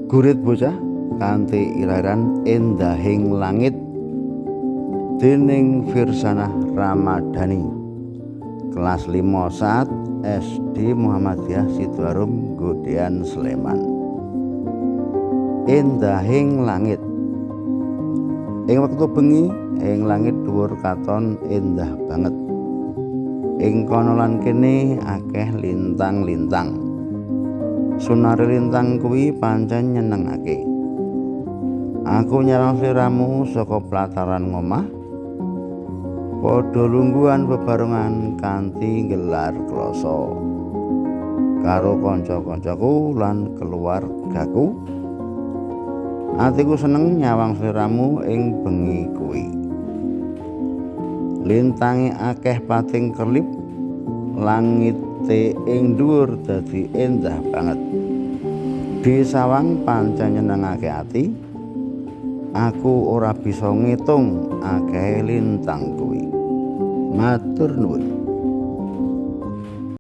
Gurit bocah kanthi iraran Endahing Langit dening Firsana Ramadhani. Kelas 5 saat SD Muhammadiyah Sidoarum Godean Sleman. Endahing Langit. Ing wektu bengi ing langit dhuwur katon endah banget. Ing kono lan kene akeh lintang-lintang. Sunare lintang kuwi pancen nyenengake. Aku nyawang sliramu saka plataran ngomah. Padha lungguhan bebarengan kanthi nggelar kloso karo kanca-kancaku lan keluargaku. Atiku seneng nyawang sliramu ing bengi kuwi. Lintange akeh pating kerlip, langite ing dhuwur dadi endah banget. Disawang pancen nyenengake ati. Aku ora bisa ngitung akeh lintang kuwi. Matur nuwun.